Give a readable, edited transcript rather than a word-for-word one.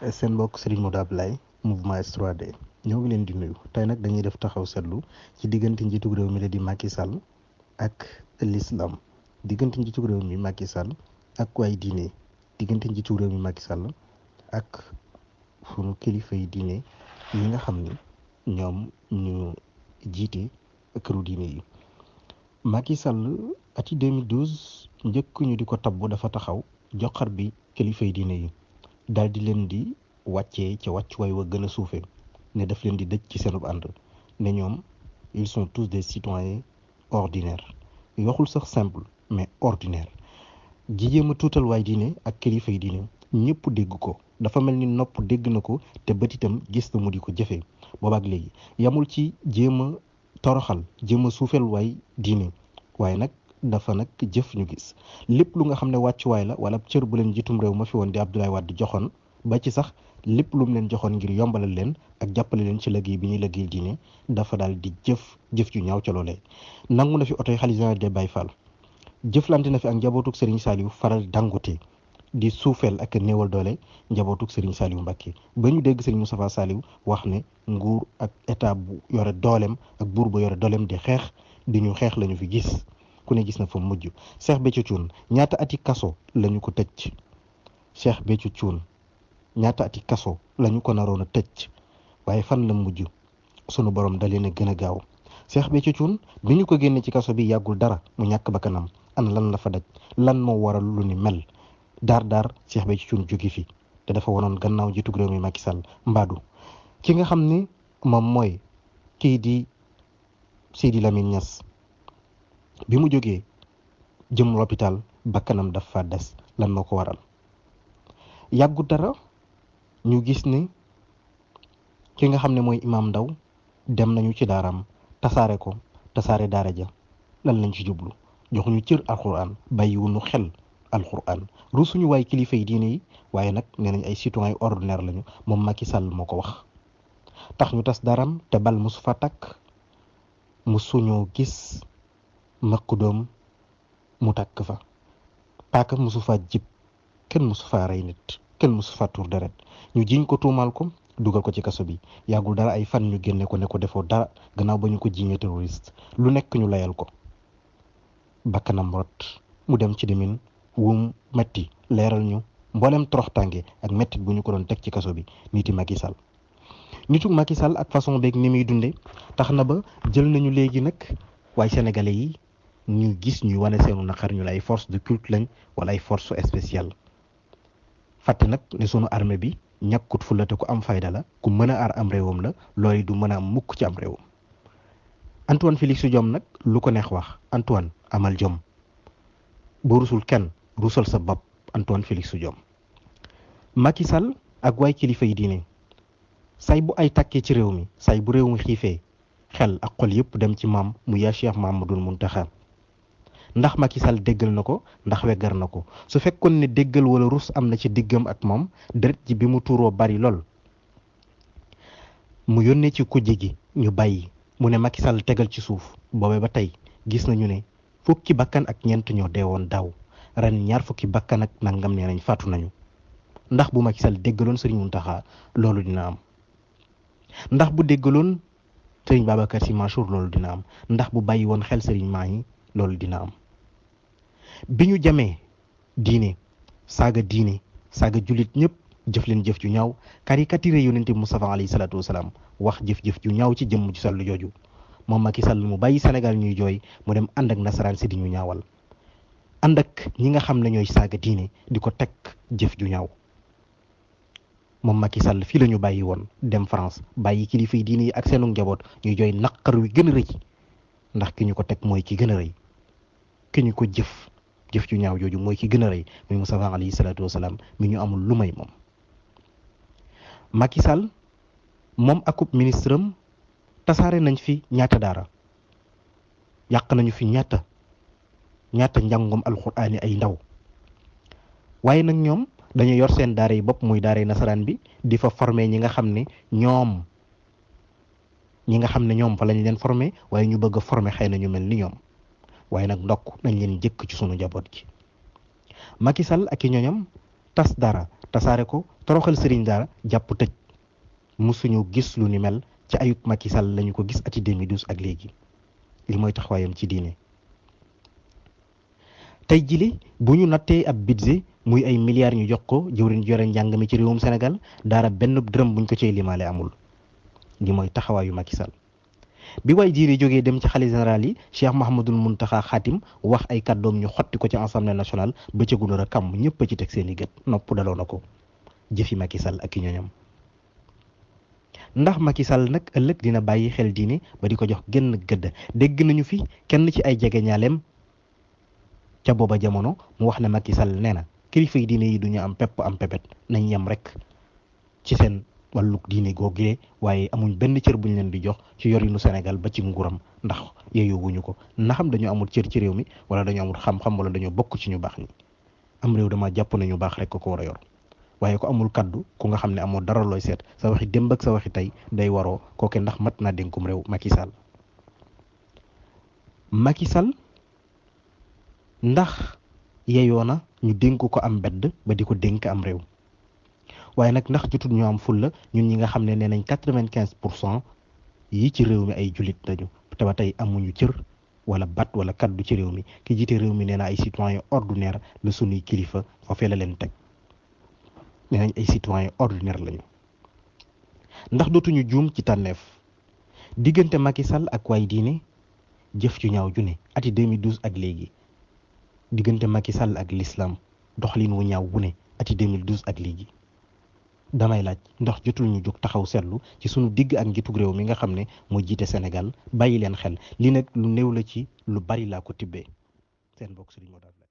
seen mbokk Serigne Modou Ablaye mouvement S3D ñoo ngi leen di nuyu tey nag dañuy def taxaw seetlu ci diggante njiitu réew mi la di Macky Sall ak l'islam diggante njiitu réew mi Macky Sall ak waay diine diggante njiitu réew mi Macky Sall ak sunu kilifa yi diine ñi nga xam ni ñoom ñu jiite këru diine yi. Macky Sall ati 2012 njëkk ñu di ko tabbu dafa taxaw joxar bi kilifa yi diine yi. daal di leen di wàccee ca wàccuwaay wa gën a suufee ne daf leen di dëj ci seenub ànd ne ñoom ils sont tous des citoyens ordinaires waxul sax simple mais ordinaire ji jéem a tuutal waay diine ak kilifa yi diine ñëpp dégg ko dafa mel ni nopp dégg na ko te bët itam gis na mu di ko jëfee boobaak léegi yamul ci jéem a toroxal jéem a suufeel waay diine waaye nag dafa nag jëf ñu gis lépp lu nga xam ne wàccuwaay la wala cër bu leen jiitum réew ma fi woon di Abdoulaye Wade joxoon ba ci sax lépp lu mu leen joxoon ngir yombalal leen ak jàppale leen ci liggéey bi ñuy liggéey diine dafa daal di jëf ju ñaaw ca loolee. nangu na fi oto yi xalifa général des Baye Fall jëflante na fi ak njabootuk Serigne Saliou faral dangote di suufeel ak néewal doole njabootuk Serigne Saliou Mbacké ba ñu dégg Serigne Moustapha Saliou wax ne nguur ak état bu yore dooleem ak buur ba yore dooleem di xeex di ñu xeex lañu fi gis. ku ne gis na fa mujj Cheikh Béthio Thioune ñaata ati kaso lañu ko tëj Cheikh Béthio Thioune ñaata ati kaso lañu ko naroon a tëj waaye fan la mujj sunu borom da leen a gën a gaaw Cheikh Béthio Thioune bi ñu ko génne ci kaso bi yàggul dara mu ñàkk bakkanam ana lan la fa daj lan moo waral lu ni mel daar Cheikh Béthio Thioune jóge fi te dafa wonoon gannaaw jiitu réew mi Macky Sall mbaadu ki nga xam ni moom mooy kii di Sidi Lamine Niass bi mu jógee jëm l'hôpital bakkanam dafa des lan moo ko waral yàggu dara ñu gis ni ki nga xam ne mooy Imam Ndaw dem nañu ci daaraam tasaare daara ja lan lañ ci jublu joxuñu cër alxuraan bàyyiwuñu xel alxuraan rusuñu waay kilifa yi diine yi waaye nag nee nañ ay citoyen ordinaire lañu moom Macky Sall moo ko wax tax ñu tas daaraam te bal musu fa takk musuñoo gis makku doom mu tàkk fa paaka mosu faa jib kenn mosu faa rey nit kenn mosu faa tuur deret ñu jiñ ko tuumaal ko dugal ko ci kaso bi yàggul dara ay fan ñu génne ko ne ko defoo dara gannaaw ba ñu ko jiñee terroriste lu nekk ñu layal ko bakkanam rot mu dem ci demin wum metti leeral ñu mboolem toroxtànge ak mettit bu ñu ko doon teg ci kaso bi niti Macky Sall nitu Macky Sall ak façon beeg ni muy dunde tax na ba jël nañu léegi nag waaye sénégalais yi ñu gis ñuy wane seenu naqar ñu la ay force de culte lañ wala ay force spéciale fàtte nag ne sunu armée bi ñàkkut fulla te ku am fayda la ku mën a aar am réewam la loolu du mën a am mukk ci am réewam Antoine Félix Diome nag lu ko neex wax Antoine amal jom boo rusul kenn rusal sa bopp Antoine Félix Diome Macky Sall ak waay kilifa yi diine say bu ay takkee ci réew mi say bu réew mi xiifee xel ak xol yëpp dem ci maam mu yaa Cheikh Mamadou Mountakha ndax Macky Sall déggal na ko ndax weggar na ko su fekkoon ne déggal wala rus am na ci diggam ak moom deret ji bi mu tuuroo bari lool mu yónnee ci kujje gi ñu bàyyi mu ne Macky Sall tegal ci suuf boobee ba tey gis nañu ne fukki bakkan ak ñeent ñoo deewoon daaw ren ñaar fukki bakkan ak nangam nee nañ faatu nañu ndax bu Macky Sall déggaloon Serigne Mountakha loolu dina am ndax bu déggaloon Serigne Babacar Sy Mansour loolu dina am ndax bu bàyyi woon xel Serigne Mahi loolu dina am bi ñu jamee diine saaga jullit ñëpp jëf leen jëf ju ñaaw caricature yonente bi Moustapha alayhi salaatu wasalaam wax jëf ju ñaaw ci jëmm ju sell jooju moom Macky Sall mu bàyyi Sénégal ñuy jooy mu dem ànd ak nasaraan si di ñu ñaawal ànd ak ñi nga xam ne ñooy saaga diine di ko teg jëf ju ñaaw moom Macky Sall fii la ñu bàyyi woon dem France bàyyi kilifa yi diine yi ak seenu njaboot ñuy jooy naqar wi gën a rëy ndax ki ñu ko teg mooy ki gën a rëy ki ñu ko jëf ju ñaaw jooju mooy ki gën a rëy muy Moustapha alayhi salaatu wasalaam mi ñu amul lu may moom Macky Sall moom akub ministre am tasaare nañ fi ñaata daara yàq nañu fi ñaata njàngum alxuraani ay ndaw waaye nag ñoom dañu yor seen daara yi bopp muy daara yi nasaraan bi di fa former ñi nga xam ne ñoom fa lañ leen former waaye ñu bëgg a former xëy na ñu mel ni ñoom waaye nag ndokk nañ leen jëkk ci sunu njaboot gi Macky Sall ak i ñoñam tas dara tasaare ko toroxal sëriñ daara jàpp tëj musuñu gis lu ni mel ci ayub Macky Sall lañu ko gis ati 2012 ak léegi li mooy taxawaayam ci diine. tey jili bu ñu nattee ab budget muy ay milliards ñu jox ko jëwriñ jore njàng mi ci réewum Sénégal daara benn dërëm buñ ko cay limaale amul li mooy taxawaayu Macky Sall. bi way diine jógee dem ci xalifa général yi Cheikh Mouhamadoul Mountakha Khatim wax ay kàddoom ñu xotti ko ci assemblée nationale ba ca gunóor a kàmm ñëpp a ci teg seen i gët nopp daloo na ko jëfi Macky Sall ak i ñoñam. ndax Macky Sall nag ëllëg dina bàyyi xel diine ba di ko jox genn gëdd dégg nañu fi kenn ci ay jegeñaaleem ca booba jamono mu wax ne Macky Sall nee na kilifa yi diine yi duñu am pepp am pepet nañ yem rek ci seen wàllug diine googee waaye amuñ benn cër buñ leen di jox ci yorinu Sénégal ba ci nguuram ndax yeeyowuñu ko na xam dañoo amul cër ci réew mi wala dañoo amul xam-xam wala dañoo bokk ci ñu baax ñi am réew dama jàpp ne ñu baax rek ko war a yor waaye ko amul kaddu ku nga xam ne amoo dara looy seet sa waxi démb ak sa waxi tey day waroo kooke ndax mat naa dénkum réew Macky Sall. Macky Sall ndax yeyoo na ñu dénk ko am mbedd ba di ko dénk am réew waaye nag ndax jotul ñu am fulla ñun ñi nga xam ne nee nañ 95% yi ci réew mi ay jullit lañu te ba tey amuñu cër wala bat wala kaddu ci réew mi ki jiite réew mi nee na ay citoyen ordinaire la sunuy kilifa foofee la leen teg nee nañ ay citoyen ordinaire lañu ndax dootuñu juum ci tànneef diggante Macky Sall ak waay diine jëf ju ñaaw ju ne ati 2012 ak léegi diggante Macky Sall ak l'islam doxalin wu ñaaw bu ne ati 2012 ak léegi damay laaj ndax jotul ñu jóg taxaw seetlu ci sunu digg ak njiitug réew mi nga xam ne moo jiite Sénégal bàyyi leen xel li nag lu néew la ci lu bari laa ko tibbee seen mbokk Serigne Modou Abdoulaye